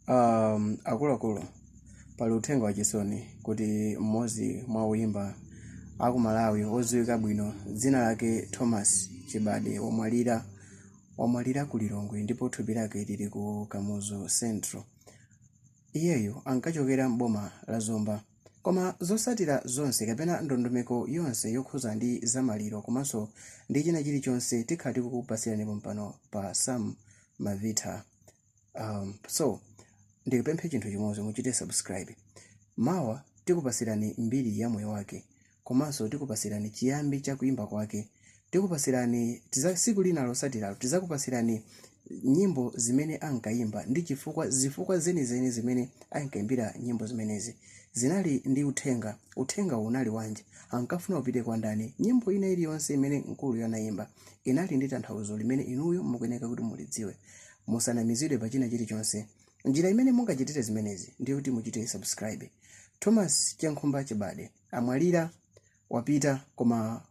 Akuluakulu, pali uthenga wachisoni kuti mmodzi mwa oyimba aku Malawi odziwika bwino, dzina lake Thomas Chibade, wamwalira. Wamwalira ku Lilongwe ndipo thupi lake lili ku Kamuzu Central. Iyeyo ankachokera m'boma la Zomba. Koma zotsatira zonse kapena ndondomeko yonse yokhuza ndi zamaliro komanso ndi china chilichonse tikhala tikukupasirani pompano pa Sam Mavita. So ndikupemphe chinthu chimodzi: muchite subscribe. Mawa tikupasirani mbiri ya moyo wake, komanso tikupasirani chiyambi cha kuimba kwake. Tikupasirani tsiku lina losatiralo tizakupasirani nyimbo zimene ankayimba ndi chifukwa, zifukwa zenizeni zimene ankayimbira nyimbo zimenezi. Zinali ndi uthenga. Uthenga unali wanji? Ankafuna upite kwa ndani? Nyimbo ina iliyonse imene mkulu anayimba inali ndi tanthauzo limene inuyo mukuyeneka kuti mulidziwe. Musanamizidwe pa china chilichonse. Njira imene mungachitire zimenezi ndiye kuti muchite subscribe. Thomas Chenkhumba Chibade amwalira, wapita, koma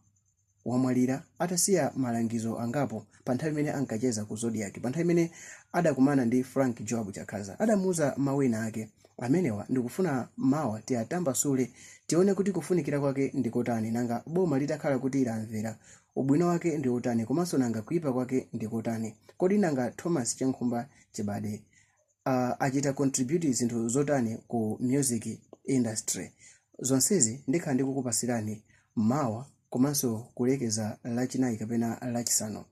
wamwalira atasiya malangizo angapo pa nthawi imene ankacheza ku Zodiak. Pa nthawi imene adakumana ndi Frank Joab Chakhaza, adamuuza mawu ena ake. Amenewa ndikufuna mawa tiyatambasule, tione kuti kufunikira kwake ndikotani. Nanga boma litakhala kuti lamvera, ubwino wake ndi otani, komanso nanga kuipa kwake ndikotani? Kodi nanga Thomas Chenkhumba Chibade achita contribute zinthu zotani ku music industry? Zonsezi ndikhala ndikukupasirani mawa komanso kulekeza Lachinayi kapena Lachisanu.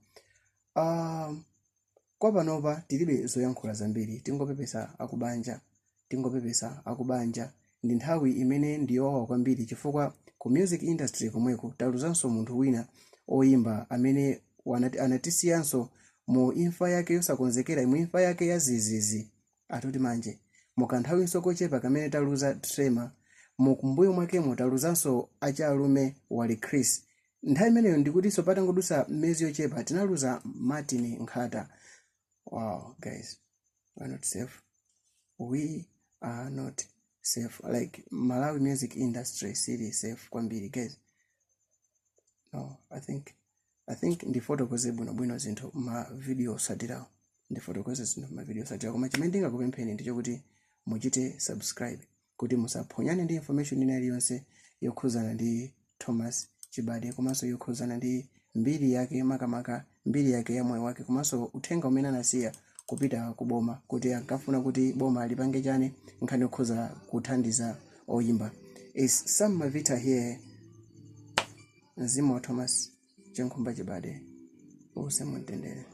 Kwa panopa tilibe zoyankhula zambiri. Tingopepesa akubanja, tingopepesa akubanja. Ndi nthawi imene ndiyowawa kwambiri, chifukwa ku music industry komweko taluzanso munthu wina oyimba amene anatisiyanso mu imfa yake yosakonzekera, mu imfa yake ya zizizi. Atuti manje mukanthawinso kochepa kamene taluza Trema, mukumbuyo mwakemo taluzanso achalume Wali Chris. Nthawi imeneyo ndikutinso patangodusa miyezi yochepa tinaluza Martin Nkhata. Wow, guys, we are not safe, we are not safe. Like, Malawi music industry sili safe kwambiri, guys. No, I think ndifotokoze bwinobwino zinthu ma video osatirawo, ndifotokoze zinthu ma video osatirawo. Koma chimene ndingakupempheni ndichokuti muchite subscribe kuti musaphonyane ndi information ina iliyonse yokhuzana ndi Thomas Chibade, komanso yokhuzana ndi mbiri yake, makamaka mbiri yake ya moyo wake, komanso uthenga umene anasiya kupita ku boma, kuti ankafuna kuti boma lipange chani nkhani yokhuza kuthandiza oyimba. Is Sam Mavita here. Mzimu wa Thomas Chenkhumba Chibade uuse mumtendere.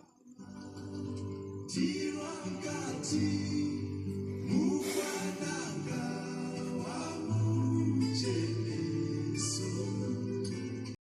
Tirwa mkati.